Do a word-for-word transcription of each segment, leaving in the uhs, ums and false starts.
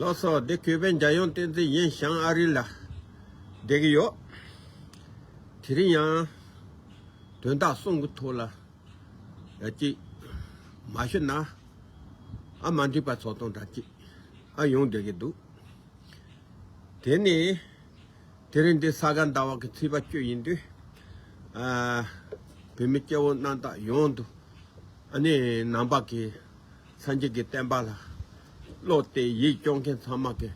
ལགས་སོ། འདི་གུས་པའི་འཇམ་དབྱངས་བསྟན་འཛིན་ཡིན། བྱང་ཨ་རི་ལ་བསྡད་ཀྱི་ཡོད། དེ་རིང་ཡང་དོན་དག་གསུམ་གྱི་ཐོག་ལ་ཡ་གཅིག་མ་ཞུ་ན་ཨ་མ་འགྲིག་པ་ཚོགས་སྟངས་འདྲ་གཅིག་ཨ་ཡོང་བསྡད་ཀྱི་འདུག་དེ་ནི་དེ་རིང་འདི་ས་ག་ཟླ་བ་གི་ཚེས་པ་བཅུ་ཡིན་དུས། ཨ་བོད་མི་སྐྱེ་བོ་རྣམ་དག་ཡོངས་དུ་ཨ་ནི་ནང་པ་གི་སངས་རྒྱས་ཀྱི་བསྟན་པ་ལ་བློ་གཏད་ཡིད་སྐྱོ་མཁན་ཚང་མ་གི་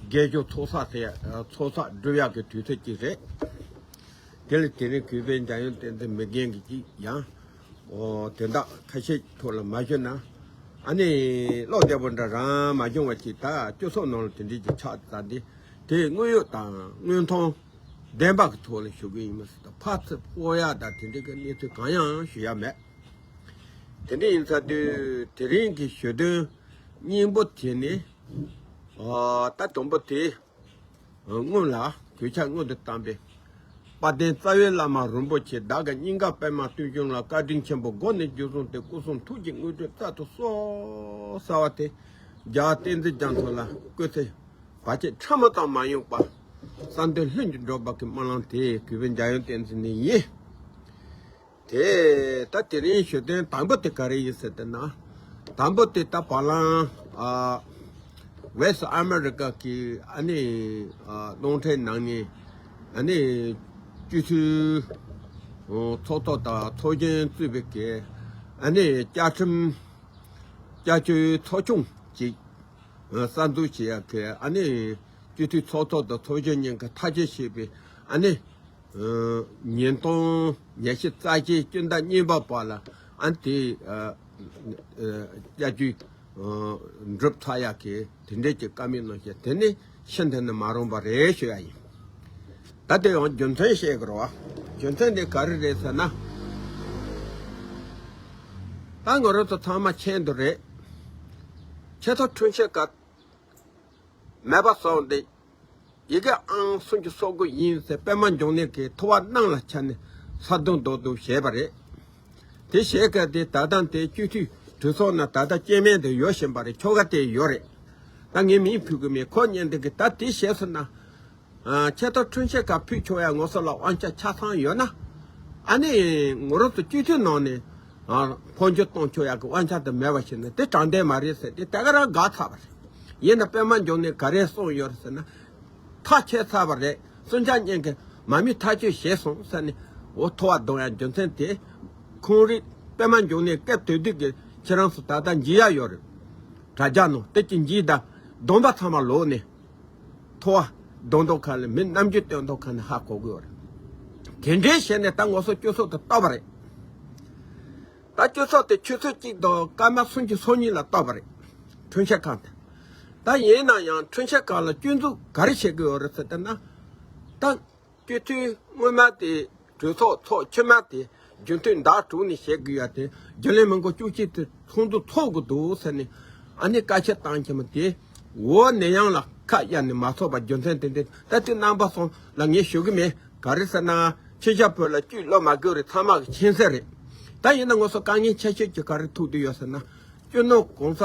དགེ་སྦྱོར་ཚོགས་བསགས་ཟེར་ཡ་ཚོགས་བསགས་སྒྲུབ་ཡག་གི་དུས་ཚོད་ཅིག་རེད། དེ་ལ་དེ་རིང་གུས་པའི་འཇམ་དབྱངས་བསྟན་འཛིན་མི་རྒན་གྱིས་ཅིག་ཡང་། ཨོ་དེ་དག་ཁ་ཤས་ཐོག་ལ་མ་ཞུ་ན། ཨ་ནི་བློ་བདེ་པོ་འདྲ་རང་མ་བྱུང་བ་ཅིག་ད་སྤྱི་ཚོགས་ནང་ལ་དེ་འདྲའི་ཅིག་ཆགས་ཙང་འདི་དེ་དངོས་ཡོད་དང་དངོས་མཐོང་ལྡན་པ་གི་ཐོག་ལ་ཞུ་གི་ཡིན་མ་ཟད། ཕར་ཚུར་སྤོ་ཡག་དང་དེ་འདྲའི་གི་གནས་ཚུལ་གང་ཡང་ཞུ་ཡ་མེད། དེ་འདྲ་ཡིན་ཚར་དུས་དེ་རིང་གི་ཞུ་དོན་སྙིང་པོ་དེ་ནི། ཨ་ད་དང་པོ་དེ། སྔོན་ལ་གོད་ཆག་སྔོན་དུ་བཏང་པའི་དཔལ་ལྡན་རྩ་བའི་བླ་མ་རིན་པོ་ཆེ་བདག་གི་སྙིང་ག་པདྨ་བསྟན་འབྱུང་ལ་བཀའ་དྲིན་ཆེན་པོ་སྒོ་ནས་རྒྱུ་གསུངས་ཏེ་སྐུ་གསུང་ཐུགས་ཀྱི་དངོས་གྲུབ་རྩལ་དུ་གསོལ་ཟེར་བ་དེ། རྒྱལ་བ་བསྟན་འཛིན་རྒྱ་མཚོ་ལ་བསྐུལ་ཚེ་བར་ཆད་ཕྲ་མོ་ཙམ་མ་ཡོང་པར་བསམ་དོན་ལྷུན་གྱིས་འགྲུབ་པ་གི་སྨོན་ལམ་དེ་གུས་པའི་འཇམ་དབྱངས་བསྟན་འཛིན་ནས་ཡིན། དེ་ད་དེ་རིང་ཞུ་དོན་དང་པོ་དེ་ག་རེ་ཡིན་ཟེར་ཏེ་ན། དང་པོ་དེ་ད་བར་ལམ་ཨ་ཝེ་སི་ཨ་མེ་རི་ཀ་གི་ཨ་ནི་ཨ་རླུང་འཕྲིན་ནང་ནས་ཨ་ནི་སྤྱི་འཐུས་ཚོགས་གཙོ་དང་ཚོགས་གཞོན་གཙོས་པའི་གི་ཨ་ནི་བཅའ་ཁྲིམས་བསྐྱར་བཅོས་ཚོགས་ཆུང་ཅིག་གསར་འཛུགས་བྱེད་ཡག་གི་ཨ་ནི་སྤྱི་འཐུས་ཚོགས་གཙོ་དང་ཚོགས་གཞོན་གཉིས་ཀྱིས་ཐག་གཅོད་བྱས་པའི་ཨ་ནི། ཉིས་སྟོང་ཉི་ཤུ་རྩ་བཞིའི་སྤྱི་ཟླ་གཉིས་པ་བར་ལ་ཨ་ནི་དེ་བསྐྱར་བཅོས་འགྲུབ་ཚར་ཡག་གི་དེ་འདྲའི་གི་བཀའ་མོལ་གནང་བཞིན། དེ་ནི་ཤིན་ཏུ་ནས་མ་རུང་བ་རེད་ཞུ་ཡ་ཡིན། ད་དེ་ཡང་རྒྱུ་མཚན་བཤད་དགོས་རེད་བ། རྒྱུ་མཚན་དེ་ག་རེ་རེད་ཟེར་ན། ད་ང་རང་ཚོ་ཚང་མ་མཁྱེན་འདུག་རེད། ཆེས་མཐོ་ཁྲིམས་ཞིབ་ཁང་མེད་པ་སོང་སྟེ། ཡི་གེ་ཨང་སུམ་ཅུ་སོ་དགུ་ཡིན་ཟེར་པད་མ་འབྱུང་གནས་ཀྱིས་ཐུབ་པ་གནང་ལ་ཆ་ནས་ས་དོན་རྡོག་རྡོག་བྱས་པ་རེད། དེ་བྱས་སྐབས་དེ་ད་ལྟ་དེ་སྤྱི་འཐུས་གྲོས་ཚོགས་ནང་ད་ལྟ་སྐྱེ་དམན་དེ་ཡོད་བཞིན་པ་རེད། ཁྱོ་ག་དེ་ཡོད་རེད། ད་ངས་མིང་ཕུད་གི་མེད། ཁོ་ཉན་དེ་གི་ད་དེ་བྱས་སོང་ན། ཆེས་མཐོ་ཁྲིམས་ཞིབ་ཁང་ཕུད་ཆོག་ཡ་ང་ཚོ་ལ་དབང་ཆ་ཆ་ཚང་ཡོད་ན། ཨ་ནི་ང་རང་ཚོ་སྤྱི་འཐུས་ནང་ནས་འཕོ་འགྱུར་གཏོང་ཆོག་ཡ་གི་དབང་ཆ་དེ་མེད་པ་ཞིག་ནི་དེ་དྲང་བདེན་མ་རེད་ཟེར་ཏེ་དེ་ག་རང་དགག་ཚར་བ་རེད། ཡིན་ན་པད་མ་འབྱུང་གནས་ག་རེ་གསུངས་ཡོད་རེད་ཟེར་ན། ཐག་ཆོད་ཚར་བ་རེད། སུན་ཆ་གཉན་གི་མ་མི་ཐག་གཅོད་བྱས་སོང་ཟེར་ནས། འོ་ཐོ་བ་གཏོང་ཡ་རྒྱུ་མཚན་དེ། ཁོང་རིགས་པད་མ་འབྱུང་གནས་སྐབས་དེ་དུས་ཀྱི་ཁྱེད་རང་ཚོ་ད་ལྟ་འཇིགས་ཡ་ཡོད་རེད། དྲ་རྒྱ་ནང་དེ་གཅིག་འཇིགས་ད་སྡོམ་པ་ཚང་མ་ལོག་ནས། ཐོ་བ་གཏོང་མདོག་ཁ་ལ་མི་རྣམ་འགྱུར་སྟོན་མདོག་ཁ་ནས་ཧ་གོ་གི་ཡོད་རེད། དེ་འདྲའི་བྱས་ནས་ད་ང་ཚོ་སྤྱི་ཚོགས་དེ་བཏོག་པ་རེད། ད་སྤྱི་ཚོགས་དེ་ཆུ་ཚོད་གཅིག་དང་སྐར་མ་སུམ་ཅུ་སོ་གཉིས་ལ་བཏོག་པ་རེད། ཁྲིམས་ཞིབ་ཁང་དེ། ད་ཡིན་ན་ཡང་ཁྲིམས་ཞིབ་ཁང་ལ་སྐྱོན་འཛུགས་ག་རེ་བྱེད་ཀྱི་ཡོད་རེད་ཟེར་ལྟ་ན། ད་སྤྱི་འཐུས་སྔོན་མ་དེ་གྲོས་ཚོགས་ཚོགས་ཕྱི་མ་དེ་རྒྱུན་མཐུད་ཟླ་དྲུག་ནས་བྱེད་དགོས་ཡ་དེ་རྒྱུན་ལས་མི་འགོ་བཅུ་གཅིག་དེ་ཚོགས་འདུ་ཚོགས་དགོས་འདུག་ཟེར་ནས་ཨ་ནི་བཀའ་ཁྱབ་བཏང་ཁྱིམ་དེ་འོ་ནས་ཡང་ལ་ཁ་གཡར་ནས་མ་ཚོགས་པ་རྒྱུ་མཚན་དེ་འདྲ་ད་དེ་རྣམ་པ་ཚོ་ལ་ངས་ཞུ་གི་མེད། ག་རེ་ཟེར་ན་ཕྱི་རྒྱལ་བོད་ལ་བཅུད་ལོ་མ་དགོས་རེད། ཚང་མ་གི་མཁྱེན་གསལ་རེད། ད་ཡིན་ན་ང་ཚོ་དཀའ་ངལ་ཆེ་ཤོས་ཀྱི་ག་རེ་ཐུག་བསྡད་ཡོད་ཟེར་ན། སྤྱི་ནོར་གོང་ས་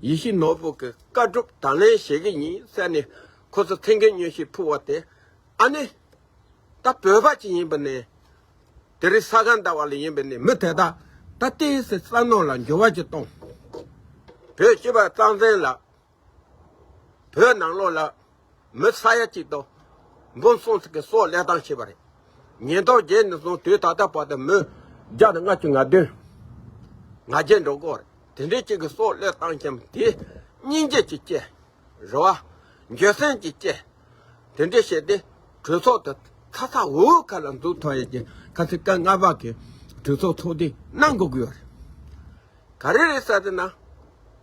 ཡིད་བཞིན་ནོར་བུ་གི་བཀའ་སྒྲུབ་དང་ལེན་བྱེད་གི་ཡིན་ཟེར་ནས་ཁོ་ཚོ་མཚན་སྐྱོན་སྙན་ཞུ་ཕུལ་བ་དེ། ཨ་ནི། ད་བོད་པ་ཅིག་ཡིན་པ་ནས། དེ་རིང་ས་ག་ཟླ་བ་ལ་ཡིན་པ་ནས་མི་དེ་དག་ད་ལྟའི་སེ་བསམ་མནོ་ལ་འགྱུར་བ་ཅིག་གཏོང་། བོད་སྤྱི་པ་རྩ་འཛིན་ལ། བོད་ནང་ལོགས་ལ་མི་ས་ཡ་གཅིག་དང་འབུམ་གསུམ་ཟིག་གི་སྲོག་བློས་བཏང་བྱས་པ་རེད། ཉིས་སྟོང་བརྒྱད་ནས་བཟུང་དུས་ད་ལྟ་བར་དུ་མི་བརྒྱ་དང་ལྔ་བཅུ་ང་བདུན་ང་བརྒྱད་འགྲོ་གི་ཡོད་རེད། དེ་འདྲའི་གཅིག་གི་སྲོག་བློས་བཏང་ཁྱིམ་དེ་སྙིང་རྗེ་གཅིག་སྐྱེ། རེ་བ། འགྱོད་སེམས་ཀྱིས་བསྐྱེད། དེ་འདྲ་བྱས་ཏེ་གྲོས་ཚོགས་དེ་ཚ་ཚ་འུར་འུར་ཁ་ལ་འཛུགས་ཐུབ་ཡས་ཀྱི་ཁ་ཚིག་སྐབས་ལྔ་པ་གི་གྲོས་ཚོགས་ཚོགས་འདུ་གནང་དགོས་ཀྱི་ཡོད་རེད། ག་རེ་རེད་ཟེར་ཏེ་ན།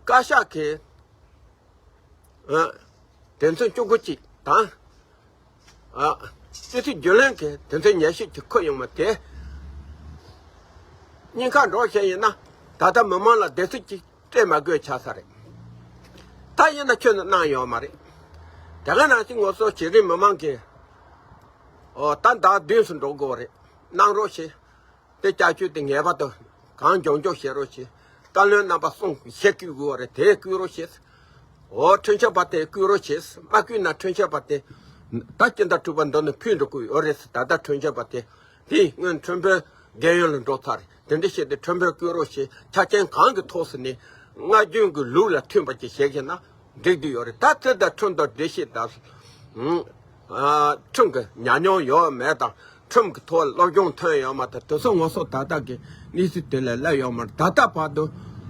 བཀའ་ཤག་གིས་ཨ་དོན་ཚན་བཅུ་དགུ་གཅིག་དང་། ཨ་སྤྱི་འཐུས་རྒྱུན་ལས་ཀྱི་དོན་ཚན་ཉི་ཤུ་གཅིག་ཁོ་ཡོང་མ་དེ་གཉིས་ཀ་འགྲོ་བྱས་ཡིན་ན་ད་ལྟ་མི་མང་ལ་བདེ་སྐྱིད་ཅིག་སྤྲད་མ་དགོས་ཆགས་ས་རེད། ད་ཡིན་ན་ཁྱོན་ནས་གནང་ཡོད་མ་རེད། དེ་ག་ནང་བཞིན་ང་ཚོ་བྱེད་རིང་མི་མང་གིས་ཨོ་ད་ཟླ་བདུན་སུ་འགྲོ་དགོས་རེད། གནང་རོགས་བྱེད། དེ་བསྐྱར་བཅོས་དེ་ངེས་པར་དུ་གང་མགྱོགས་མགྱོགས་བྱེད་རོགས་བྱེད། བཀའ་བློན་རྣམ་པ་གསུང་བཤད་བསྐུལ་དགོས་རེད། དེ་བསྐུལ་རོགས་བྱེད། འོ་ཁྲིམས་ཞིབ་པ་དེ་བསྐོས་རོགས་བྱེད། མ་བསྐོས་ན་ཁྲིམས་ཞིབ་པ་དེ་ད་སྤྱི་ཟླ་དྲུག་པ་འདི་ནས་ཕུད་འགྲོ་གི་ཡོད་རེད། ད་ལྟ་ཁྲིམས་ཞིབ་པ་དེ་དེ་སྔོན་ཁྲིམས་དཔོན་རྒན་ཡོལ་ལ་འགྲོ་ཚར་རེད། དེ་འདྲ་བྱས་ཏེ་ཁྲིམས་དཔོན་བསྐོས་རོགས་བྱེད། ཆ་རྐྱེན་གང་གི་ཐོག་སུ་ནས་སྔ་རྒྱུན་གྱི་ལུགས་ལ་མཐུན་པ་ཅིག་བྱེད་ཀྱི་ན་འགྲིག་གི་ཡོད་རེད། ད་ཚེ་ད་ཁྲིམས་དང་འགྲེལ་བཤད་དང་ཨ་ཁྲིམས་ཀྱི་ཉམས་མྱོང་ཡོད་མེད་དང་ཁྲིམས་ཀྱི་ཐོག་སློབ་སྦྱོང་ཐོན་ཡོད་མ་ཐག་དེ་ཚོ་ང་ཚོ་ད་ལྟ་གི་གནས་ཚུལ་དེ་ལ་སླེབས་ཡོད་མ་རེད། ད་ལྟ་བར་དུ་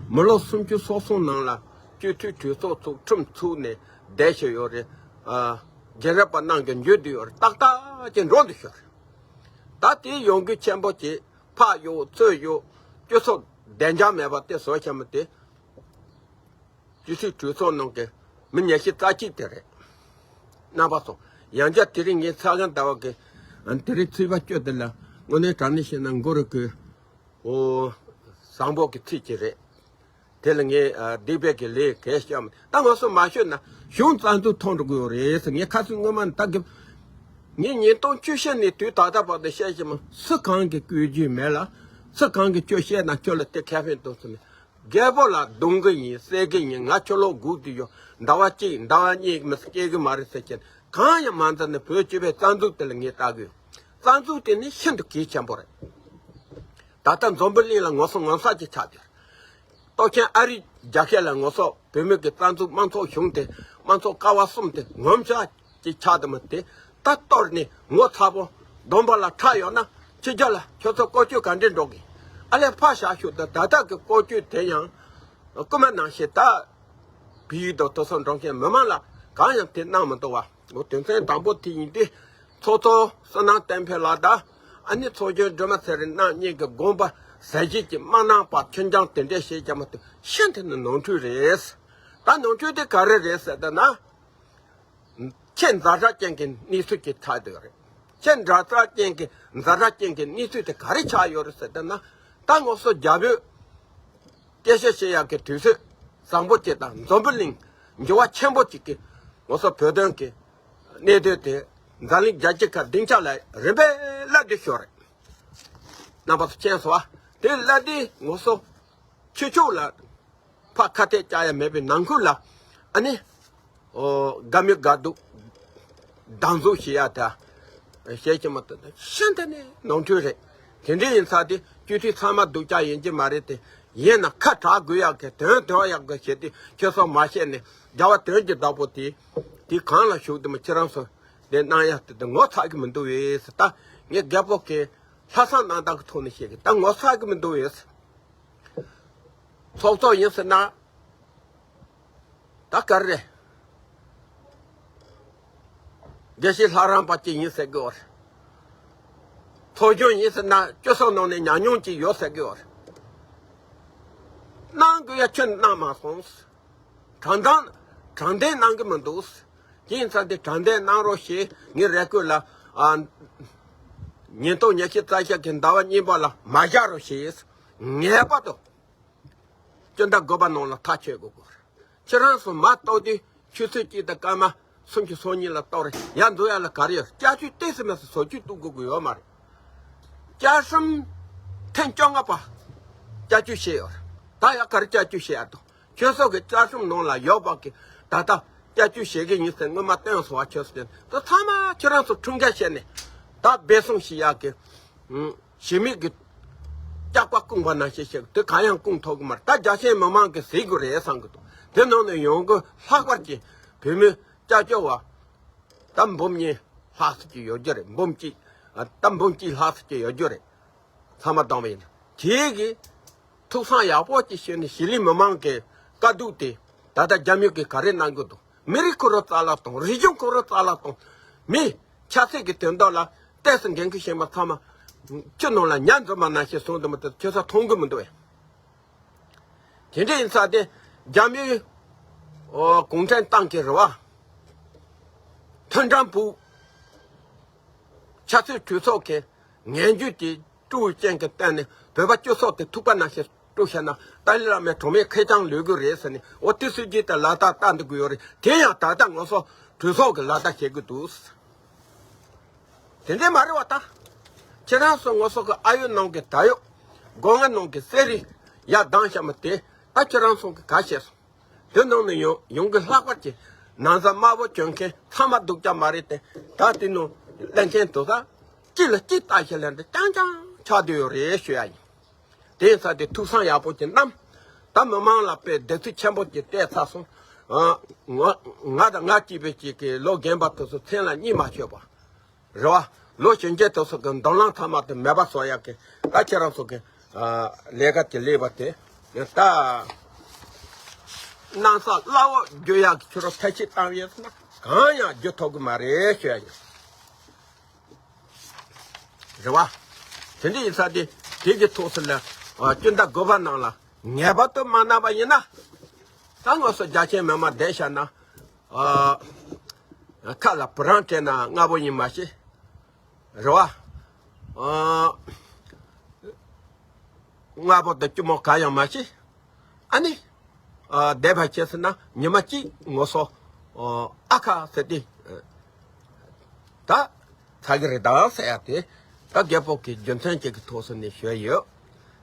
མི་ལོ་སུམ་ཅུ་སོ་གསུམ་ནང་ལ་སྤྱི་འཐུས་གྲོས་ཚོགས་ཚུགས་ཁྲིམས་ཚུགས་ནས་བསྡད་བཞིན་ཡོད་རེད། ཨ་རྒན་རབས་པ་རྣམས་ཀྱི་འཇུས་བསྡད་ཡོད་རེད། ཏག་ཏག་ཅིག་འགྲོ་འདུག་ཤོར་རེད། ད་དེའི་ཡོང་སྒོ་ཆེན་པོ་ཅིག་ཕག་གཡུག་ཚོས་གཡུག་སྤྱི་ཚོགས་བདེ་འཇགས་མེད་པ་དེ་བཟོ་བྱ་མི་དེ། སྤྱི་འཐུས་གྲོས་ཚོགས་ནང་གི་མི་ཉི་ཤུ་རྩ་གཅིག་དེ་རེད། རྣམ་པ་ཚོ། ཡང་བསྐྱར་དེ་རིང་ངས་ཚ་གང་ཟླ་བ་གི་དེ་རིང་ཚེས་པ་བཅུ་དེ་ལ་དངོས་གནས་དྲང་གནས་བཤད་ན་མགོ་རུ་གི་ཨོ་བཟང་པོ་གི་ཚིག་ཅིག་རེད། དེ་ལ་ངས་སྡིག་པའི་གི་ལས་གས་བཤམས་ད་ང་ཚོ་མ་ཤོད་ན་གཞུང་རྩ་འཛུགས་ཐོན་འགྲོ་གི་ཡོད་རེད་ཟེར། ངས་ཁ་སང་སྔོན་མ་ནས་ད་གི་ངས་ཉིས་སྟོང་བཅུ་བཞི་ནས་དུས་ད་ལྟ་བར་དུ་བཤད་བཞིན་མ་སུ་གང་གི་བཀོད་རྒྱུ་མེད་ལ་སུ་གང་གི་བཅོས་བཤད་ན་ཁྱོད་ལ་དེ་ཁེ་ཕན་ཐོགས་སུ་མེད། རྒད་པོ་ལ་རྡུང་གི་ཡིན་བསད་གི་ཡིན། ང་ཁྱོད་ལོ་སྒུག་དུ་ཡོད། ཟླ་བ་གཅིག་ཟླ་བ་གཉིས་མི་སྐྱེ་གི་མ་རེད་ཟེར་ཁྱེད་གང་ཡང་མ་འཛིན་ནས་བོད་སྤྱི་པའི་རྩ་འཛུགས་དེ་ལ་ངས་ལྟ་གི་ཡོད། རྩ་འཛུགས་དེ་ནི་ཤིན་ཏུ་གལ་ཆེན་པོ་རེད། ད་ལྟ་འཛམ་བུ་གླིང་ལ་ངོ་སོ་ངོ་ས་ཅིག་ཆགས་ཡོད། སྟོབས་ཆེན་ཨ་རིའི་རྒྱལ་ཁབ་ལ་ངོ་སོ་བོད་མི་གི་རྩ་འཛུགས་དམངས་གཙོ་གཞུང་དེ་དམངས་གཙོ་ཀ་བ་གསུམ་དེ་ངོམ་ཤ་ཅིག་ཆགས་དུ་མི་དེ་ད་གཏོར་ནས་ངོ་ཚ་པོ་སྡོམ་པ་ལ་ཁྲག་ཡོད་ན་ཕྱི་རྒྱལ་ལ་ཁྱོད་ཚོ་བཀོལ་སྤྱོད་ག་འདྲས་འགྲོ་གི། ཨ་ལས་ཕ་ཞག་ཤུག་ད་ད་ལྟ་གི་བཀོལ་སྤྱོད་དེ་ཡང་རྐུན་མ་ནང་བཞིན་ད་བི་ཡུལ་དང་དུ་སོང་འགྲོ་མཁན་མི་མང་ལ་གང་ཡང་དེ་གནང་མི་འདུག་བ། འོ་དོན་ཚན་དང་པོ་དེ་ཡིན་ཏེ། ཚོགས་གཙོ་བསོད་ནམས་བསྟན་འཕེལ་ལགས་དང་ཨ་ནི་ཚོགས་གཞོན་སྒྲོལ་མ་ཚེ་རིང་རྣམ་གཉིས་ཀྱི་དགོངས་པ་ཟབ་ཞི་གི་དམག་ནང་པ་ཁྱོད་ཀྱང་དེ་འདྲས་བྱེད་ཀྱང་མ་ཐུབ་ཤིན་ཏུ་ནི་ནོར་འཁྲུལ་རེད། ད་ནོར་འཁྲུལ་དེ་ག་རེ་རེད་ཟེར་ད་ན། ཁྱེད་ཛ་དྲག་ཅན་གྱི་གནས་ཚུལ་གྱི་ཚ་འདུག་རེད། ཁྱེད་ཛ་དྲག་ཅན་གྱི་ཛ་དྲག་ཅན་གྱི་གནས་ཚུལ་དེ་ག་རེ་ཆགས་ཡོད་རེད་ཟེར་ད་ན། ད་ངོ་སོ་རྒྱ་བོད། སྐད་ཆ་བཤད་ཡག་གི་དུས་ཚོད་བཟང་པོ་ཅིག་དང་འཛམ་བུ་གླིང་འགྱུར་བ་ཆེན་པོ་ཅིག་གི་ངོ་སོ་བོད་དོན་གྱི་གནད་དོན་དེ་འཛམ་གླིང་རྒྱལ་སྤྱི་ཁག་སྡིངས་ཆ་ལ་རིམ་པས་སླེབས་བསྡད་ཤོག་རེད། རྣམ་པ་ཚོ་མཁྱེན་སོང་ཨ། དེ་སླེབས་དུས་ངོ་སོ་ཕྱི་ཕྱོགས་ལ་ཕར་ཁ་གཏད་བཅག་ཡ་མེད་པའི་ནང་ཁུལ་ལ་ཨ་ནི། ཨོ། དགའ་མི་དགའ་སྡུག་སྡང་ཟུག་བྱེད་ཡ་ད། བཤད་ཀྱི་མ་གཏོགས་ཤིན་ཏུ་ནས་ནོར་འཁྲུལ་རེད། དེ་འདྲ་ཡིན་ཚར་དུས་སྤྱི་འཐུས་ཚང་མ་སྡུག་ཅག་ཡིན་གྱི་མ་རེད་དེ། ཡིན་ན་ཁ་གྲག་དགོས་ཡག་གི་དོན་དོན་ཡག་གི་བྱེད་དུས་ཁྱོད་ཚོ་མ་བཤད་ནས་རྒྱལ་བ་དོན་གྱི་བདག་པོ་དེ་དེ་གང་ལ་ཞུགས་དུ་མ་ཁྱེད་རང་ཚོ་དེ་གནང་ཡག་དེ་དེ་ངོ་ཚ་གི་མི་འདུག་བས་ད། ངས་རྒད་པོ་གི་ལྷག་བསམ་རྣམ་དག་གི་ཐོག་ནས་བཤད་གི་ད་ངོ་ཚ་གི་མི་འདུག་བས། ཚོགས་གཙོ་ཡིན་ཟེར་ན། ད་ག་རེ་རེད། དགེ་བཤེས་ལྷ་རམས་པ་ཅིག་ཡིན་ཟེར་གི་ཡོད་རེད། ཚོགས་གཞོན་ཡིན་ཟེར་ན་སྤྱི་ཚོགས་ནང་ནས་ཉམས་མྱོང་ཅིག་ཡོད་ཟེར་གི་ཡོད་རེད། གནང་དགོས་ཡ་ཁྱོན་གནང་མ་སོང་། དྲང་བདེན་དྲང་བདེན་གནང་གི་མི་འདུག་དེ་ཡིན་ཙང་དེ་དྲང་བདེན་གནང་རོགས་ཞེས་ངས་རེ་སྐུལ་ལ་ཨ། ཉིས་སྟོང་ཉི་ཤུ་རྩ་བཞི་གི་ཟླ་བ་གཉིས་པ་ལ་མ་བཞག་རོགས་ཞེས་ངེས་པར་དུ། སྤྱི་ཟླ་དགུ་པ་ནང་ལ་ཐག་ཆོད་དགོས་དགོས། ཁྱེད་རང་ཚོ་མ་གཏོགས་དུས་ཆུ་ཚོད་གཅིག་དང་སྐར་མ་སུམ་ཅུ་སོ་གཉིས་ལ་གཏོར་ཡར་འཛུལ་ཡ་ལ་ག་རེ་ཡོད། བསྐྱར་བཅོས་ཏོག་ཙམ་མེད་ས་བཟོ་བཅོས་གཏོང་དགོས་ཀྱི་ཡོད་མ་རེད། བཅའ་ཁྲིམས་ཐེངས་བཅོ་ལྔ་པ་བསྐྱར་བཅོས་བྱས་ཡོད་རེད། ད་ཡང་ག་རེ་བསྐྱར་བཅོས་བྱས་ཡ་དང་ཁྱོད་ཚོ་གི་བཅའ་ཁྲིམས་ནང་ལ་ཡོད་པ་གི་ད་ལྟ་བསྐྱར་བཅོས་བྱེད་ཀྱི་ཡིན་ཟེར་སྔོན་མ་བཏོན་སོང་བ་ཁྱོད་ཚོ་དེ་ཚང་མ་ཁྱེད་རང་ཚོ་ཁྲིམས་འགལ་བྱས་ནས་ད་འབད་བཟུང་བྱེད་ཡ་གི་ཞི་མི་གི་སྐྱག་པ་སྐུང་བ་ནང་བཞིན་བྱེད་དེ་གང་ཡང་སྐུང་ཐུབ་ཀྱི་མ་རེད། ད་རྒྱ་ཆེན་མི་མང་གིས་ཟིག་དགོས་རེད་བསམ་གི་འདུག་དེ་ནང་ནས་ཡོང་གི་ལྷག་པར་གྱི་བོད་མི་སྐྱབས་བཅོལ་བ་ད་འབུམ་གཉིས་ལྷག་ཙམ་ཅིག་ཡོད་རྒྱུ་རེད། འབུམ་གཅིག་ད་འབུམ་གཅིག་ལྷག་ཙམ་ཅིག་ཡོད་རྒྱུ་རེད། ཚང་མ་བསྡོམས་པ་ཡིན་ན་ཁྱེད་ཀྱིས་ཐུགས་བསམ་ཡག་པོ་ཅིག་བཞེས་ནས་གཞིས་ལུས་མི་མང་གི་དཀའ་སྡུག་དེ་ད་ལྟ་རྒྱ་མི་གིས་ག་རེ་གནང་གི་འདུག་མི་རིགས་ཁོ་རང་རྩ་བརླག་དང་རིག་གཞུང་ཁོ་རང་རྩ་བརླག་དང་མི་ཆབ་སྲིད་ཀྱི་དོན་དག་ལ་ཏོག་ཙམ་འགན་འཁུར་བཞེས་མ་ཚང་མ་ཁྱི་ནང་ལ་ཉ་འཛུལ་མ་ནང་བཞིན་སོང་དུ་མ་ཐུབ་ཁྱོད་ཚོ་མཐོང་གི་མི་འདུག་བས། དེ་འདྲ་ཡིན་ཙང་དེ་རྒྱ་མིའི་ཨོ་གུང་ཁྲན་ཏང་གི་རེད་བ། མཐུན་སྒྲིལ་བུ་ཆབ་སྲིད་གྲོས་ཚོགས་ཀྱི་ངན་ཇུས་དེ་སྤྲོ་བའི་རྐྱེན་གྱིས་བརྟེན་ནས་བོད་པ་སྤྱི་ཚོགས་དེ་ཐུག་པ་ནང་བཞིན་སྤྲོ་བཤད་ན་ཏཱ་ལའི་བླ་མའི་གྲོགས་མེད་ཁེར་རྐྱང་ལུས་དགོས་རེད་ཟེར་ནས་འོ་དེ་སྲིད་ཇུས་དེ་ལག་བསྟར་བསྟར་འདུག་གི་ཡོད་རེད། དེ་ཡང་ད་ལྟ་ང་ཚོ་གྲོས་ཚོགས་ཀྱི་ལག་བསྟར་བྱེད་དགོས་འདུག་དེ་འདྲས་མ་རེད་བ་ད། ཁྱེད་རང་ཚོ་ང་ཚོ་གི་ཨ་ཡོད་ནང་གི་ད་ཡོད། སྒོ་ང་ནང་གི་གསེར་རི་ཡར་ལྡང་བཞག་མ་དེ་ད་ཁྱེད་རང་ཚོ་གི་ག་བྱས་སོང་། དེ་ནང་ནས་ཡོང་ཡོང་གི་ལྷག་པར་གྱི་ན་བཟའ་དམར་པོ་གྱོན་མཁན་ཚང་མ་སྡུག་ཅག་མ་རེད་དེ། ད་དེ་ནང་ལེན་མཁན་དེ་ཚོ་གཅིག་ལ་གཅིག་ལྟ་ཞིག་ལ་འདི་རྐྱང་རྐྱང་ཆགས་བསྡད་ཡོད་རེད་ཞུ་ཡ་ཡིན། དེ་ཡིན་ཙང་དེ་ཐུགས་བསམ་ཡག་པོ་ཅིག་བསྣམས། ད་མི་མང་ལ་དཔེ་བདེ་ཚིག་ཆེན་པོ་ཅིག་སྤྲད་ཚར་སོང་། ཨ། ང་ང་དང་ང་གཅིག་པའི་གཅིག་གི་ལོ་རྒན་པ་དེ་ཚོ་མཚན་ལ་གཉིད་མ་ཆོད་པ། རེད་བ། ལོ་གཞོན་སྐྱེས་དེ་ཚོ་གི་མདུན་ལམ་ཐ་མ་དེ་མེད་པ་བཟོ་ཡག་གི་ད་ཁྱེད་རང་ཚོ་གི་ཨ་ལས་ཀ་དེ་ལས་པ་དེ་ད་གནམ་ས་བླ་འོག་བསྒྱུར་ཡག་གི་ཁྱོད་རང་ཐབས་ཤེས་བཏང་ཡོད་ཟེར་ན་གང་ཡང་བསྒྱུར་ཐུབ་གི་མ་རེད་ཞུ་ཡ་ཡིན། རེད་བ། དེ་འདྲ་ཡིན་ཙང་དེ་དེ་གི་ཐོག་སུ་ལ་ཨ་སྤྱི་ཟླ་དགུ་པ་ནང་ལ་ངེས་པར་དུ་མ་གནང་བ་ཡིན་ན། ད་ང་ཚོ་རྒྱ་ཆེན་མི་མང་བསྡད་བཞག་ན། ཨ། ཁ་ལ་བུ་རམ་སྤྲད་ན་སྔ་པོ་ཡིན་མ་ཤེས། རེད་བ། ཨ། སྔ་པོ་དང་སྐྱུར་མོ་གང་ཡང་མ་ཤེས། ཨ་ནི། ཨ། བསྡད་པ་བྱས་ཟེར་ན་ཉི་མ་གཅིག་ངོ་སོ། ཨ། ཨ་ཁ་ཟེར་ཏེ། ད། ཚ་གི་རེད་ད་ཟེར་ཡ་དེ། ད་རྒད་པོ་གི་རྒྱུ་མཚན་ཅིག་གི་ཐོག་སུ་ནས་ཞུས་ཡོད།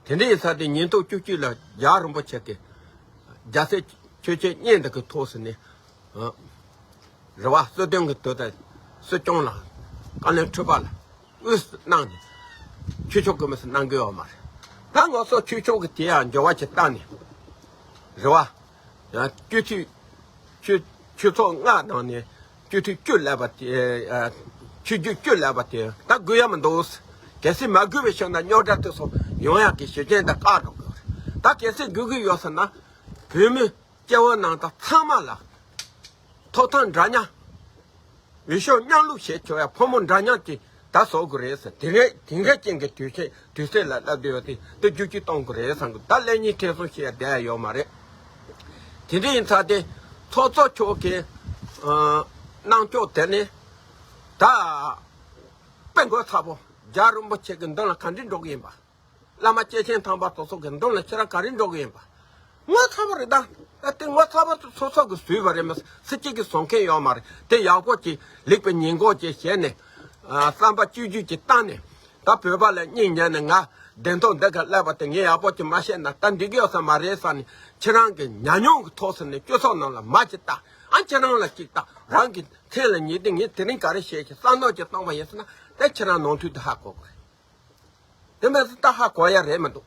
དེ་འདྲ་ཡིན་ཙང་དེ་ཉིས་སྟོང་བཅུ་གཅིག་ལ་རྒྱལ་བ་རིན་པོ་ཆེ་གི་རྒྱལ་སྲས་ཆོས་ཀྱི་གཉེན་འདི་གི་ཐོག་སུ་ནས། ཨ། རེད་བ། སྲིད་དོན་གྱི་དོན་དུ་སྲིད་སྐྱོང་ལ་བཀའ་བློན་ཁྲི་པ་ལ་དངོས་སུ་གནང་ནས་ཆོས་ཕྱོགས་ཀྱི་མི་སུ་གནང་གི་ཡོད་མ་རེད། ད་ང་ཚོ་ཆོས་ཕྱོགས་ཀྱི་དེ་ཡང་འགྱུར་བ་ཅིག་བཏང་ནས་རེད་བ། ཡང་སྤྱི་འཐུས་ཆོས་ཆོས་ཚོགས་ལྔ་ནང་ནས་སྤྱི་འཐུས་བཅུ་ལས་པ་དེ། ཨ། ཆོས་བརྒྱུད་བཅུ་ལས་པ་དེ་ད་དགོས་ཡ་མི་འདུག་གལ་སྲིད་མ་དགོས་པའི་ཕྱིར་ན་རྙོག་དྲ་དེ་ཚོ་ཡོང་ཡག་གི་གཞི་རྐྱེན་དེ་བཀག་འགྲོ་དགོས་རེད། ད་གལ་སྲིད་དགོས་ཀྱི་ཡོད་ཟེར་ན་བོད་མི། སྐྱེ་བོ་རྣམས་དང་ཚང་མ་ལ་ཐོབ་ཐང་འདྲ་མཉམ། འོས་ཤོག་མཉམ་བླུགས་བྱེད་ཆོག་ཡ་ཕོ་མོ་འདྲ་མཉམ་གྱི་ད་བཟོ་དགོས་རེད་ཟེར། དེ་རེད། དེང་རབས་ཅན་གྱི་དུས་ཚོད་དུས་ཚོད་ལ་སླེབས་བསྡད་ཡོད་དེ་དེ་བསྒྱུར་བཅོས་གཏོང་དགོས་རེད་བསམ་གི། ད་ལས་གཉིས་ཐེ་ཚོམ་བྱེད་ཡ་བསྡད་ཡ་ཡོད་མ་རེད། དེ་འདྲ་ཡིན་ཙང་དེ་ཚོགས་གཙོ་མཆོག་གི་ཨ་གནང་ཕྱོགས་དེ་ནི་ད་དཔེ་ངོ་ཚ་པོ། རྒྱལ་བ་རིན་པོ་ཆེ་གི་མདུན་ལ་ག་འདྲ་འགྲོ་གི་ཡིན་པ། བླ་མ་སྐྱེས་ཆེན་དམ་པ་དེ་ཚོ་གི་མདུན་ལ་ཁྱེད་རང་ག་རེ་འགྲོ་གི་ཡིན་པ། ངོ་ཚ་པོ་རེད་ད། ཨ་དེ་ངོ་ཚ་པོ་སོ་སོ་གི་བཟོས་པ་རེད། མི་སྲིད་སྤྱི་གི་བཟོ་མཁན་ཡོད་མ་རེད། དེ་ཡག་པོ་ཅིག་ལེགས་པའི་ཉེས་འགོག་ཅིག་བྱས་ནས། ཨ་བསམ་པ་བཅོས་བསྒྱུར་ཅིག་བཏང་ནས། ད་བོད་པ་ལ་སྙིང་ཉེ་ནས་ང་བདེན་མཐོང་འདི་ག་སླེབས་པ་དེ་ངས་ཡག་པོ་ཅིག་མ་བཤད་ན་ད་འགྲིག་གི་ཡོད་ས་མ་རེད་བསམ་ནས་ཁྱེད་རང་གི་ཉམས་མྱོང་གི་ཐོག་སོ་ནས་སྤྱི་ཚོགས་ནང་ལ་མ་ཅིག་ལྟ། ཨ་ཁྱེད་རང་ལ་ཅིག་ལྟ། རང་གི་མཚན་ལ་ཉེས་དེ་ངས་དེ་རིང་ག་རེ་བཤད་ཀྱི་བསམ་མནོ་ཅིག་བཏང་བ་ཡིན་ཟེར་ན་དེ་ཁྱེད་རང་ནོར་འཁྲུལ་དེ་ཧ་གོ་དགོས་རེད། དེ་མིན་ད་ཧ་གོ་ཡ་རེད་མི་འདུག་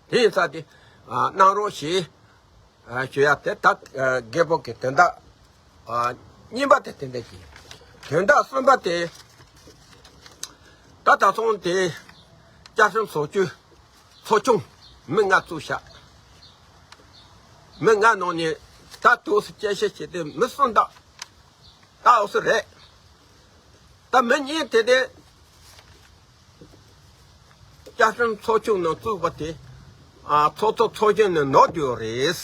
དེ་ཡིན་ཙང་དེ་ཨ་གནང་རོགས་ཞེས་ཨ་ཞུ་ཡ་དེ་ད་ཨ་རྒད་པོ་གི་དོན་དག་ཨ་གཉིས་པ་དེ་དེ་འདྲ་གི། དོན་དག་གསུམ་པ་དེ་ད་ད་ཚོང་དེ་བསྐྱར་སྲུང་ཚོགས་ཆུང་ཚོགས་ཆུང་མི་ལྔ་བཙུགས་ཤག་མི་ལྔ་ནང་ནས་ད་དུས་སུ་དཔྱད་ཞིབ་བྱས་ཏེ་མི་གསུམ་དག་ད་འོ་སུ་རེད། ད་མི་གཉིས་དེ་དེ་བསྐྱར་སྲུང་ཚོགས་ཆུང་ནང་བཙུགས་པ་དེ་ཨ་ཚོགས་གཙོ་ཚོགས་གཞོན་ནས་ནོར་བསྡད་ཡོད་རེད།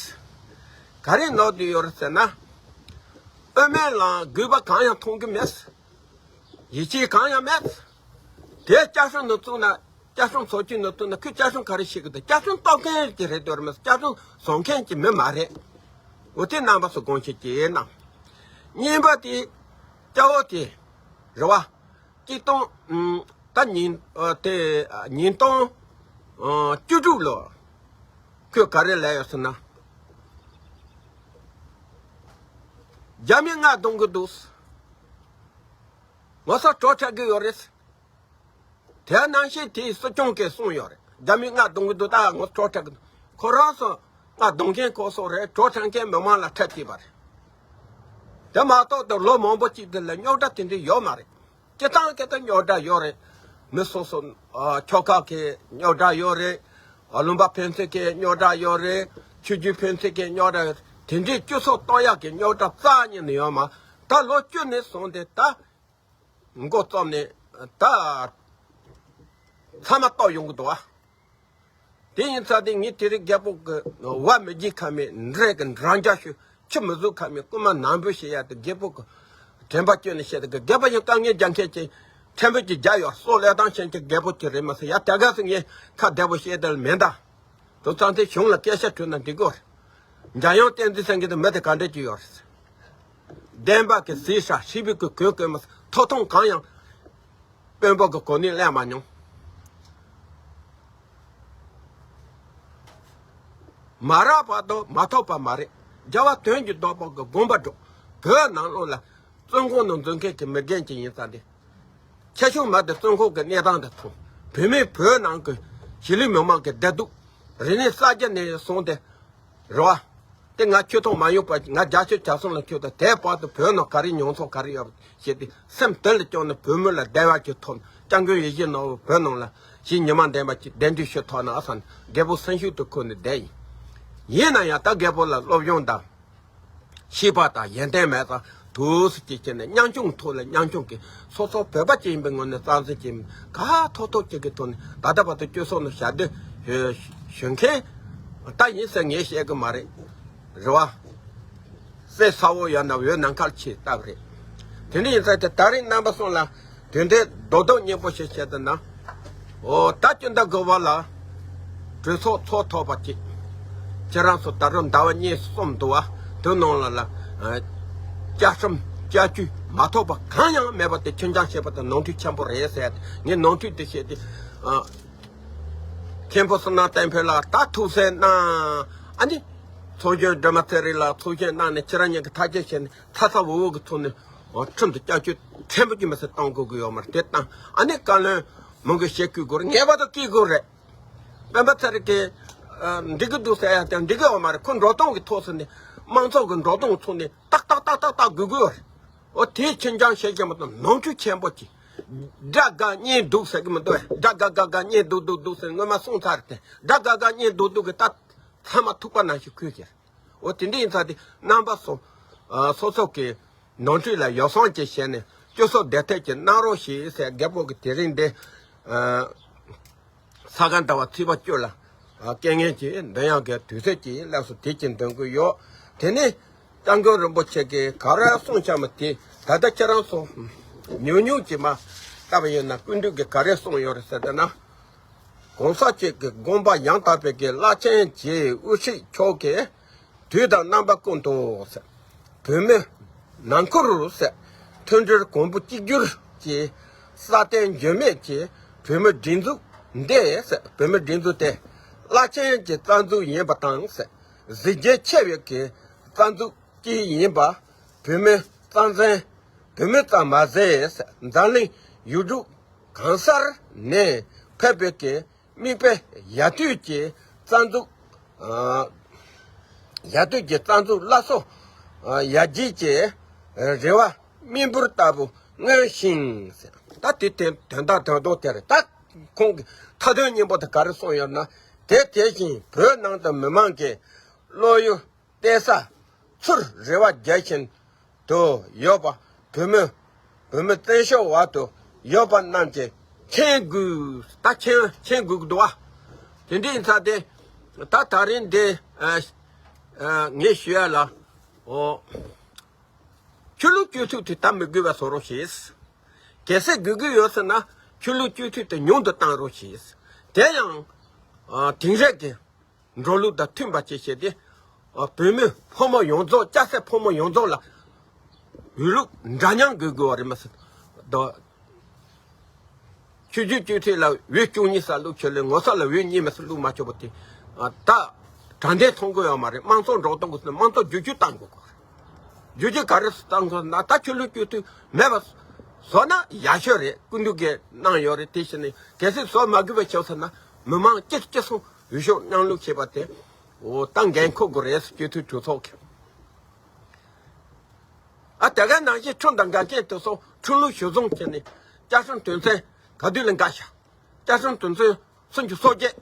ག་རེ་ནོར་བསྡད་ཡོད་རེད་ཟེར་ན། དབུ་མའི་ལམ་དགོས་པ་གང་ཡང་མཐོང་གི་མེད། ཡིད་ཆེས་གང་ཡང་མེད། དེ་བསྐྱར་སྲུང་ནང་བཙུགས་ན་བསྐྱར་སྲུང་ཚོགས་ཆུང་ནང་བཙུགས་ན་ཁོས་བསྐྱར་སྲུང་ག་རེ་བྱེད་ཀྱི་འདུག་བསྐྱར་སྲུང་གཏོང་མཁན་གྱི་རེད་འདོད་རེད་མ་གཏོགས་བསྐྱར་སྲུང་བཟོ་མཁན་གྱི་མི་མ་རེད། འོ་དེ་རྣམ་པ་ཚོ་དགོངས་བཞེས་ཀྱིས་གནང་། གཉིས་པ་དེ་སྐྱ་བོ་དེ་རེད་བ། གཅིག་སྟོང་ཨུམ། ད་ཉིས་ཨ་དེ་ཉིས་སྟོང་ཨ་བཅུ་དྲུག་ལོ་ཁོས་ག་རེ་ལབ་ཡོད་ཟེར་ན། རྒྱ་མི་ང་གདོང་གི་འདུག་ངོ་ཚ་གྲོགས་འཕྲད་གི་ཡོད་རེད། དེ་ནང་བཞིན་དེའི་སྲིད་སྐྱོང་གིས་གསུངས་ཡོད་རེད། རྒྱ་མི་ང་གདོང་གི་འདུག་ད་ངོ་གྲོགས་འཕྲད་གི་འདུག་ཁོ་རང་ཚོ་ང་གདོང་མཁན་ཁོ་ཚོ་རེད། གྲོགས་འཕྲད་མཁན་མི་མང་ལ་འཕྲད་བསྡད་པ་རེད། དེ་མ་གཏོགས་དེ་ལོ་མང་པོ་གཅིག་དེ་ལ་རྙོག་དྲ་དེ་འདྲ་ཡོད་མ་རེད། སྤྱི་བཏང་སྐད་དུ་རྙོག་དྲ་ཡོད་རེད། མི་སོ་སོ་ཨ་ཆོལ་ཁ་གི་རྙོག་དྲ་ཡོད་རེད། ཨ་ལུང་པ་ཕན་ཚུན་གྱི་རྙོག་དྲ་ཡོད་རེད། ཆོས་བརྒྱུད་ཕན་ཚུན་གྱི་རྙོག་དྲ་ཡོད་རེད། དེ་འདྲའི་སྤྱི་ཚོགས་གཏོར་ཡག་གི་རྙོག་དྲ་རྩ་ཉིད་ནས་ཡོད་མ། ད་ལོ་བཅུ་ནས་བཟུང་སྟེ་ད་འགོ་བརྩམས་ནས་ད་ཚང་མ་གཏོར་ཡོང་གི་འདུག་ཨ། དེ་ཡིན་ཙང་དེ་ངས་དེ་རིང་རྒད་པོ་གི་བ་མི་བརྒྱུད་ཁ་མེད་འདྲེ་གི་འགྲམ་ལྕག་ཤོད་ཆུ་མི་བཟོད་ཁ་མེད་རྐུན་མ་ནང་འབུད་བྱེད་ཡ་དེ་རྒད་པོ་གི་དྲན་པ་བསྐྱོན་ནས་བཤད་དེ་གི་རྒད་པོ་ཡང་དཀའ་ངལ་རྒྱག་མཁན་གྱི་ཕྲན་བུ་གྱི་རྒྱ་ཡོད་སྲོག་བློས་བཏང་བྱེད་ཀྱི་རྒད་པོ་གྱི་རེད་མ་ཟེར་ཡ་དེ་ག་ཚོད་ངས་ཁ་བདེ་པོ་བཤད་དེ་མེད་ད། དེ་ཙང་དེ་གཞུང་ལ་སྐད་ཆ་དྲིས་ན་འགྲིག་གོ། འཇམ་དབྱངས་བསྟན་འཛིན་ཟེར་མཁན་དེ་མི་དེ་ག་འདྲ་ཅིག་ཡོད་རེད། བདེན་པ་གི་ཟས་ཧྲ་ཧྲིལ་བུ་གི་གོས་གོས་མ་ཐོབ་ཐང་གང་ཡང་། དཔོན་པོ་གི་གོ་གནས་ལེན་མ་མྱོང་། མ་རག་པ་དང་མ་ཐོབ་པ་མ་རེད། རྒྱལ་བ་དོན་གྱི་བདག་པོ་གི་དགོངས་པ་སྒྲུབ། བོད་ནང་ལོགས་ལ་བཙོན་ཁང་ནང་འཛུལ་མཁན་གྱི་མི་རྒན་ཅིག་ཡིན་ཙང་དེ། ཁྱེད་ཆུང་མ་དེ་བཙོན་ཁང་གི་གནས་སྟངས་དེ་མཐོང་། བོད་མི་བོད་ནང་གི་གཞིས་ལུས་མི་མང་གི་བདེ་སྡུག་རིག་གནས་གསར་བརྗེ་ནས་བཟུང་སྟེ། རེད་བ། དེ་ང་ཆོས་ཐོག་མ་ཡོང་པ། ང་རྒྱ་ཆོས་བྱ་སོང་ལ་ཁྱོད་དང་དེ་བར་དུ་བོད་ནང་ག་རེ་མྱོང་ཚོར་ག་རེ་ཡོད་པ་བཤད་དེ། སེམས་དོན་ལ་བཅངས་ནས་བོད་མི་ལ་བདེ་བ་ཅིག་ཐོབ། སྐྱབས་མགོན་ཡིད་བཞིན་ནོར་བུ་བོད་ནང་ལ་ཞིག་ཉི་མ་འདས་པ་ཅིག་གདན་འདྲེན་ཞུ་ཐུབ་ན་བསམ་ནས་རྒད་པོ་སེམས་ཤུགས་དེ་ཁུར་ནས་བསྡད་ཡིན། ཡིན་ན་ཡང་ད་རྒད་པོ་ལ་སློབ་སྦྱོང་དང་། ཤེས་པ་དང་ཡོན་ཏན་མེད་ཙང་དུས་སུ་སྐྱེས་ཀྱི་ནས་ཉམ་ཆུང་ཐོག་ལ་ཉམ་ཆུང་གི་སོ་སོ་བོད་པ་ཅིག་ཡིན་པའི་ངོས་ནས་བསམ་ཚུལ་ཅིག་ག་ཐོག་ཐོག་ཅིག་གི་ཐོག་ནས་ད་ལྟ་བར་དུ་སྤྱི་ཚོགས་ནང་ཞབས་འདེགས་ཞུ་མཁན་ད་ཡིན་ཟེར་ངས་བཤད་གི་མ་རེད། རེད་བ། གསེར་ས་འོག་ཡོད་ན་འོད་ནམ་མཁར་ཆེ་ལྟ་བུ་རེད། དེ་འདྲ་ཡིན་ཙང་དེ་ད་རིང་རྣམ་པ་གསུམ་ལ། དེ་འདྲའི་རྡོག་རྡོག་སྙན་པོ་ཞིག་བྱས་ཏེ་ན། འོ་ད་སྤྱི་ཟླ་དགུ་པ་ལ་གྲོས་ཚོགས་ཚོགས་ཐུབ་པ་ཅིག་ཁྱེད་རང་ཚོ་ད་རུང་ཟླ་བ་གཉིས་གསུམ་འདུག་བ། དེ་ནང་ལ་ལ་ཨ། བཅའ་ཁྲིམས་བཅའ་བཅོས་མ་ཐོབ་པ་གང་ཡང་མེད་པ་དེ་ཁྱོད་ཅག་བྱས་པ་དེ་ནོར་འཁྲུལ་ཆེན་པོ་རེད་ཟེར་ཏེ། ངས་ནོར་འཁྲུལ་དེ་བཤད་དེ། ཨ། མཁན་པོ་བསོད་ནམས་བསྟན་འཕེལ་ལགས་ད་ཐུགས་གསན་གནང་། ཨ་ནི། ཚོགས་གཞོན་སྒྲོལ་མ་ཚེ་རིང་ལགས་ཐུགས་གསན་གནང་ནས་ཁྱེད་རང་གཉིས་ཀྱིས་ཐག་གཅོད་བྱས་ནས་ཚ་ཚ་འུར་འུར་གྱི་ཐོག་ནས། ཨོ། ཁྲིམས་དང་བསྐྱར་བཅོས་ཕྲན་བུ་གཅིག་མི་སེར་གཏོང་དགོས་ཀྱི་ཡོད་མ་རེད། དེ་བཏང་། ཨ་ནི་བཀའ་བློན་མང་གི་བཤད་དགོས་ཀྱི་རེད། ངེས་པར་དུ་སྐྱེལ་དགོས་རེད། སྤེན་པ་ཚེ་རིང་གིས། ཨ། འགྲིག་གི་འདུག་ཟེར་ཡ་དེ་འགྲིག་གི་ཡོད་མ་རེད། ཁོ་འགྲོ་སྟངས་ཀྱི་ཐོག་སུ་ནས། དམངས་གཙོ་གི་འགྲོ་སྟངས་ཀྱི་ཐོག་ནས་ཏག་ཏག་ཏག་ཏག་ཏག་དགོས་ཀྱི་ཡོད་རེད། ཨོ། དེ་ཁྱོད་ཅག་བཤད་ཀྱི་མ་གཏོགས་ནོར་འཁྲུལ་ཆེན་པོ་ཅིག་དགྲ་དགའ་གཉེན་སྡུག་ཟེར་གྱི་མི་འདུག་དགྲ་དགའ་དགའ་དགའ་གཉེན་སྡུག་སྡུག་སྡུག་ཟེར་སྔོན་མ་གསུངས་ཚར་ཏེ། དགྲ་དགའ་དགའ་གཉེན་སྡུག་སྡུག་གི་ད་ཚང་མ་ཐུག་པ་ནང་བཞིན་ཁུལ་ཁྱེར། འོ། དེ་འདྲ་ཡིན་ཙང་དེ་རྣམ་པ་ཚོ། ཨ། སོ་སོ་གི་ནོར་འཁྲུལ་ལ་ཡོ་བསྲང་བཅས་བྱས་ནས་སྤྱི་ཚོགས་བདེ་ཐབས་ཀྱི་གནང་རོགས་ཞེས་ཟེར། རྒད་པོ་གི་དེ་རིང་འདི། ཨ། ས་ག་ཟླ་བ་ཚེས་པ་བཅུ་ལ། ཨ། རྐྱེན་ངན་གྱིས་འདོན་ཡག་གི་དུས་ཚོད་ཀྱི་སླེབས་སོང་། དེ་གཅིག་འདོན་གྱི་ཡོད། དེ་ནས་སྐྱབས་མགོན་རིན་པོ་ཆེ་གིས་ག་རེ་གསུངས་བཞག་མ་དེ་ད་ལྟ་ཁྱེད་རང་ཚོ་ཉུང་ཉུང་ཅིག་མ་ལྟ་བ་ཡིན་ན། སྐུ་མདུན་གྱིས་ག་རེ་གསུངས་ཡོད་རེད་ཟེར་ན། གོང་ས་མཆོག་གི་དགོངས་པ་ཡང་དག་པའི་གི་བླ་ཆེན་གྱི་དབུ་ཁྲིད་མཆོག་གིས་དུས་དང་རྣམ་པ་ཀུན་ཏུ་ཟེར། བོད་མི་ནང་ཁུལ་ཟེར། མཐུན་སྒྲིལ་གོང་བུ་གཅིག་གྱུར་གྱི་སྲ་བརྟན་འགྱུར་མེད་ཀྱི་བོད་མི་སྒྲིག་འཛུགས་འདི་ཟེར། བོད་མི་སྒྲིག་འཛུགས་དེ་བླ་ཆེན་གྱི་རྩ་འཛུགས་ཡིན་པ་དང་ཟེར། གཟི་རྒྱལ་ཆེ་བའི་གི་རྩ་འཛུགས་ཀྱི་ཡིན་པ། བོད་མི་རྩ་འཛིན། བོད་མི་ཙམ་མ་ཟད་འཛམ་གླིང་ཡུལ་གྲུ་གང་སར་ནས་ཕེབས་པའི་གི་མིག་དཔེ་ཡར་དུས་ཀྱི་རྩ་འཛུགས། ཨ། ཡར་དུས་ཀྱི་རྩ་འཛུགས་སླར་གསོ། ཨ། ཡར་རྒྱས་ཀྱི་རེ་བ་མི་འབོར་ལྟ་བུ་མངོན་ཞིང་ཟེར། ད་དེ་དེ་དོན་དག་དོན་དག་དེ་རེད། ད་ཁོང་གི་མཐའ་དོན་སྙིང་པོ་དེ་ག་རེ་གསུངས་ཡོད་ན། དེ་དེ་བཞིན་བོད་ནང་དུ་མི་མང་གི་བློ་ཡུལ་གཏད་ས་ཚུར་རེ་བ་རྒྱས་བཞིན་དུ་ཡོད་པ། བོད་མི་བོད་མི་བཙན་བྱོལ་བ་དུ་ཡོད་པ་རྣམས་ཀྱིས་མཁྱེན་དགོས། ད་མཁྱེན་མཁྱེན་དགོས་ཀྱི་འདུག་བ། དེ་འདྲ་ཡིན་ཙང་དེ་ད་ད་རིང་འདི། ཨ། ཨ། ངས་ཞུ་ཡ་ལ། འོ། ཆོས་ལུགས་སྤྱི་འཐུས་དེ་ད་མི་དགོས་པ་བཟོ་རོགས་བྱེད། གལ་སྲིད་དགོས་ཀྱི་ཡོད་ཟེར་ན་ཆོས་ལུགས་སྤྱི་འཐུས་དེ་ཉུང་དུ་བཏང་རོགས་བྱེད། དེ་ཡང་། ཨ། དེང་རབས་ཀྱི་འགྲོ་ལུགས་དང་མཐུན་པ་བཅས་བྱས་ཏེ། ཨ། བོད་མི་ཕོ་མོ་ཡོངས་རྫོགས། སྐྱ་སེར་ཕོ་མོ་ཡོངས་རྫོགས་ལ་འོས་བླུགས་འདྲ་མཉམ་དགོས་དགོས་པ་རེད་མ་ཟད་དོ། ཆོས་བརྒྱུད་སྤྱི་འཐུས་ལ་འོས་བཅུ་གཉིས་ས་བླུགས་ཆོག་ལེ། ངོ་ཚ་ལ་འོས་གཉིས་མ་ས་བླུགས་མ་ཆོག་པ་དེ། ཨ། ད་དྲང་བདེན་མཐོང་གི་ཡོད་མ་རེད། དམངས་གཙོ་འགྲོ་གཏོང་དགོས་ཟེར་ན་དམངས་གཙོ་བསྒྱུར་བཅོས་གཏང་དགོས་ཀྱི་རེད། བསྒྱུར་བཅོས་ག་རེ་གཏང་དགོས་ན། ད་ཆོས་ལུགས་སྤྱི་འཐུས་མེད་པ་བཟོ་ན་ཡག་ཤོས་རེད། སྐུ་མདུན་གྱིས་གནང་ཡོད་རེད། དེ་བཞིན་ནས་གལ་སྲིད་བཟོ་མ་དགོས་པ་བྱས་ཟེར་ན་མི་མང་གཅིག་གཅིག་སོང་འོས་ཤོག་མཉམ་བླུགས་བྱེད་པ་དེ། འོ། ད་འགན་འཁུར་དགོས་རེད། སྤྱི་འཐུས་གྲོས་ཚོགས་ཀྱི། ཨ། དེ་ག་ནང་བཞིན་ཁྲིམས་དང་འགལ་རྐྱེན་དེ་ཚོ་ཁྲིམས་ལུགས་གཞིར་བཟུང་བྱས་ནས་བཅའ་ཁྲིམས་དོན་ཚན་ག་དུས་ལ་འགལ་ཤག་བཅའ་ཁྲིམས་དོན་ཚན་སུམ་ཅུ་སོ་བརྒྱད།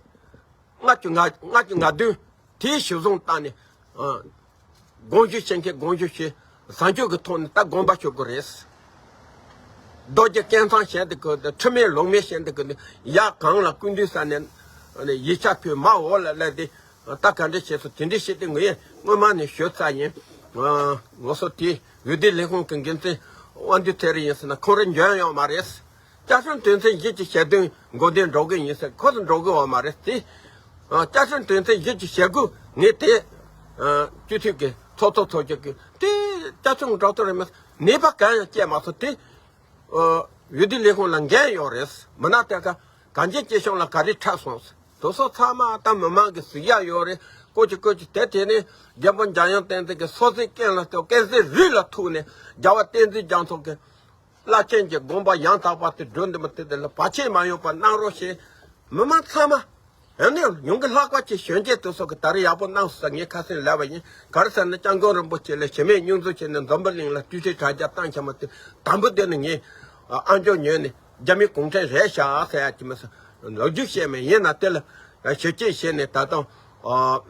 ལྔ་བཅུ་ང་ལྔ་བཅུ་ང་བདུན། དེའི་གཞིར་བཟུང་བཏང་ནས། ཨ། དགོངས་ཞུ་བྱེད་མཁན་དགོངས་ཞུ་བྱེད། བཟང་སྤྱོད་ཀྱི་ཐོག་ནས་ད་དགོངས་པ་ཞུ་དགོས་རེད། རྡོ་རྗེ་སྐལ་བཟང་བྱས་འདུག་གི། ཁྲི་མེད་ལོང་མེད་བྱས་འདུག་གི། ཡར་གངས་ལ་སྐུ་མདུན་ས་ནས་ཡིག་ཆ་ཕུལ། མར་འོག་ལ་སླེབས་ཏེ། ད་ག་འདྲ་བྱས་སོང་། དེ་འདྲ་བྱས་ཏེ་ངས་སྔོན་མ་ནས་ཞུས་ཚར་ཡིན། ཨ། ངོ་སོ་དེ་འོས་བསྡུ་ལས་ཁུངས་ཀྱི་འགན་འཛིན་དབང་འདུས་ཚེ་རིང་ཡིན་ཟེར་ན་ཁོང་རང་འཇོན་ཡོད་མ་རེད། བཅའ་ཁྲིམས་དོན་ཚན་བཞི་བཅུ་ཞེ་བདུན་མགོ་འདྲེན་འགྲོ་གི་ཡིན་ཟེར། ཁོ་ཚོ་འགྲོ་གི་ཡོད་མ་རེད་དེ། ཨ། བཅའ་ཁྲིམས་དོན་ཚན་བཞི་བཅུ་ཞེ་དགུ་ངས་དེ། ཨ། སྤྱི་འཐུས་ཀྱི་ཚོགས་གཙོ་ཚོགས་ཆུང་གིས་དེ་བཅའ་ཁྲིམས་འགྲོ་ཐུབ་རེད་མ་ཟེར། ནུས་པ་གང་ཡང་སྐྱེས་མ་སོང་དེ། ཨ། འོས་བསྡུ་ལས་ཁུངས་ལ་འགན་ཡོད་རེད། མི་སྣ་དེ་ག་གང་ཅི་སྐྱེ་བྱུང་ལ་ག་རེ་འཁྲབ་སོང་ཟེར། དེ་ཚོ་ཚང་མ་ད་མི་མང་གི་གཟིགས་ཡག་ཡོད་རེད། བཀོད་ཀྱི་བཀོད་ཀྱི་དེ་དེ་ནས་རྒྱལ་པོ་འཇམ་དབྱངས་བསྟན་འཛིན་གྱི་སོ་སྲིད་རྐྱེན་ལ་ལྟོས། རྐྱེན་སྲིད་རིགས་ལ་ཐུག་ནས་རྒྱལ་བ་བསྟན་འཛིན་རྒྱ་མཚོ་གི་བླ་ཆེན་གྱི་དགོངས་པ་ཡང་དག་པ་དེ་སྒྲུབ་འདི་མ་དེ་དེ་ལ་བར་ཆད་མ་ཡོང་བ་གནང་རོགས་ཞེས། མི་མང་ཚང་མ་ཡང་ནས་ཡོང་གི་ལྷག་པ་ཅིག་གཞོན་སྐྱེས་དེ་ཚོ་གི་ད་རེས་ཡག་པོ་གནང་སོང་ངས་ཁ་སེང་ལབ་པ་ཡིན། ག་རེ་ཟེར་ན་སྐྱབས་མགོན་རིན་པོ་ཆེ་ལ་གཞི་མེད་བསྙོན་འཛུགས་བྱས་ནས་འཛམ་བུ་གླིང་ལ་བཀྲ་ཤིས་དྲ་རྒྱ་བཏང་ཆ་མ་དེ་དང་པོ་དེ་ནི་ངས་ཨ་མཆོག་ཉོས་ནས་རྒྱ་མི་གུང་ཁྲན་རེད་ཤག་ཟེར་ཡ་ཅི་མ་ཟེར་ལོ་རྒྱུས་བཤད་མེད། ཡིན་ན་དེ་ལ་ཞུ་སྐྱེལ་བྱས་ནས་ད་དུང་ཨ་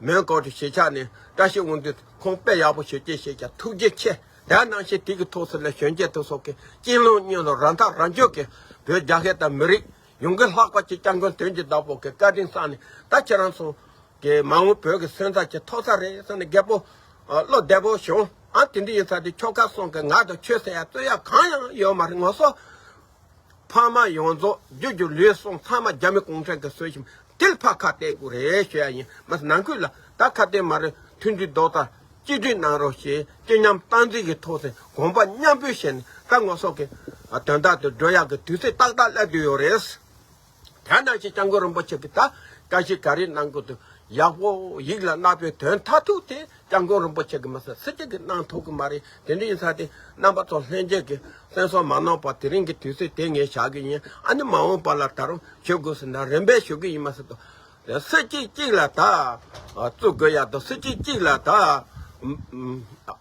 མོན་གྷོ་གཞིས་ཆགས་ནས་བཀྲ་ཤིས་དབང་འདུས་ཁོང་དཔེ་ཡག་པོ་ཞུ་སྐྱེལ་བྱས་ཀྱང་ཐུགས་རྗེ་ཆེ། དེ་ནང་བཞིན་དེ་གི་ཐོག་སུ་ལ་གཞོན་སྐྱེས་དེ་ཚོ་གི་སྤྱི་ལོ་གཉིས་ལོ་རང་ཐག་རང་གཅོད་ཀྱི་བོད་རྒྱ་ཤེ་དང་མི་རིགས་ཡོང་གི་ལྷག་པ་ཅིག་སྐྱབས་མགོན་དོན་གྱི་བདག་པོ་གི་བཀའ་དྲིན་བསམ་ནས་ད་ཁྱེད་རང་ཚོ་གི་མ་འོངས་བོད་ཀྱི་སོན་རྩ་ཅིག་ཐོབ་ས་རེད་བསམ་ནས་རྒད་པོ་ཨ་བློ་བདེ་པོ་བྱུང་། ཨ་དེ་འདྲ་ཡིན་ས་དེ་ཁྱོ་ག་སོང་གི་ང་དང་ཆོས་ཟེར་ཡ་རྩོད་ཡ་གང་ཡང་ཡོད་མ་རེད། ངོ་སོ་ཕ་མ་ཡོངས་རྫོགས་རྒྱུ་རྒྱུ་ལུས་ཟུངས་ཚང་མ་རྒྱ་མི་གུང་ཁྲན་གྱིས་གསོས་ཤིང་དེ་ལ་ཕར་ཁ་གཏད་དགོས་རེད་ཞུ་ཡ་ཡིན། མ་ནང་ཁུལ་ལ་ད་ཁ་གཏད་མ་རེད། མཐུན་སྒྲིལ་རྡོག་རྩ་གཅིག་སྒྲིལ་གནང་རོགས་ཞེས་སྤྱི་མཉམ་སྟངས་འཛིན་གྱི་ཐོག་ནས་དགོངས་པ་མཉམ་སྤེལ་བྱས་ནས་ད་ངོ་སོ་གི་དོན་དག་དེ་སྒྲུབ་ཡག་གི་དུས་ཚོད་ཏག་ཏག་སླེབས་བསྡད་ཡོད་རེད། དེ་ནང་བཞིན་སྐྱབས་མགོན་རིན་པོ་ཆེ་གིས་ད་བཀའ་བཞིན་ག་རེ་གནང་དགོས་འདུག་ཡག་པོ་ཡིག་ལ་གནང་པའི་དོན་མཐར་ཐུག་དེ་སྐྱབས་མགོན་རིན་པོ་ཆེ་གིས་མ་ཟད་སུ་གཅིག་གིས་གནང་ཐུབ་ཀྱི་མ་རེད། དེ་འདྲ་ཡིན་ཙང་དེ་རྣམ་པ་ཚོ་ལྷན་རྒྱས་ཀྱིས་སེམས་སོ་མ་ནོར་བར་དེ་རིང་གི་དུས་ཚོད་དེ་ངས་བཞག་གི་ཡིན། ཨ་ནི་མ་འོངས་པ་ལ་ད་རུང་ཞུ་དགོས་ཟེར་ན་རིམ་པས་ཞུ་གི་ཡིན་མ་ཟད་དོ། སུ་གཅིག་གཅིག་ལ་ད་བཙུགས་དགོས་ཡག་དང་སུ་གཅིག་གཅིག་ལ་ད་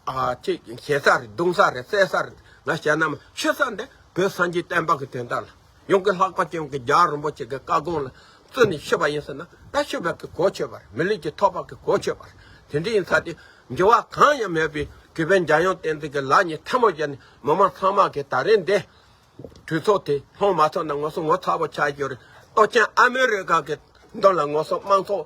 ཨ་ཅིག་ཞེ་ས་རེད། རྡུང་ས་རེད། བསད་ས་རེད། ང་བཤད་ན་མ་ཤི་ས་འདི་བོད་སངས་རྒྱས་བསྟན་པ་གི་དོན་དག་ལ། ཡོང་གི་ལྷག་པ་ཅན་གྱི་རྒྱལ་བ་རིན་པོ་ཆེ་གི་བཀའ་དགོངས་ལ་བརྩི་ནས་ཤི་བ་ཡིན་ཟེར་ན་ད་ཤི་བ་གི་གོ་ཆོད་པ་རེད། མི་ལུས་ཀྱི་ཐོབ་པ་གི་གོ་ཆོད་པ་རེད། དེ་འདྲ་ཡིན་ཙང་དེ་འགྱུར་བ་གང་ཡང་མེད་པའི་གུས་པས་འཇམ་དབྱངས་བསྟན་འཛིན་གྱི་ལག་གཉིས་ཐལ་མོ་སྦྱར་ནས་མི་མང་ཚང་མ་གི་ད་རེས་འདི་གྲོས་ཚོགས་དེ་ལྷོང་མ་ཐུབ་ན་ངོ་སོ་ངོ་ཚ་པོ་ཆགས་ཡོད་རེད། སྟོབས་ཆེན་ཨ་མི་རི་ཀ་གི་མདུན་ལ་ངོ་སོ་དམངས་གཙོ་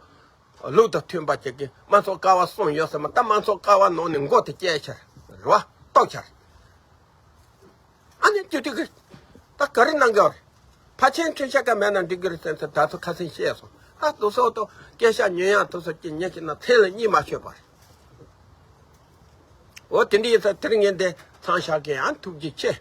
ལུགས་དང་མཐུན་པ་ཅིག་གི་དམངས་གཙོ་ཀ་བ་གསུམ་ཡོད་ཟེར་མ། ད་དམངས་གཙོ་ཀ་བ་ནང་ནས་མགོ་དེ་བཅད་ཆར་རེད་བ། གཏོར་ཆར། ཨ་ནི་དེ་དུས་ཀྱི་ད་ག་རེ་གནང་གི་ཡོད་རེད། ཕལ་ཆེར་འཕྲིན་བཤད་ཀ་མེད་ན་འགྲིག་གི་རེད་བསམ་ཚེ་ད་ཚོ་ཁ་སེང་བཤད་སོང་། ཨ་དུ་སོགས་དང་སྐད་ཆ་ཉན་ཡག་དུ་སོགས་ཀྱི་ཉན་གྱི་ན་མཚན་ལ་གཉིད་མ་ཆོད་པ་རེད། འོ་དེ་འདྲ་ཡིན་ཙང་དེ་རིང་ངས་འདི་མཚམས་བཞག་གི་ཡང་ཐུགས་རྗེ་ཆེ།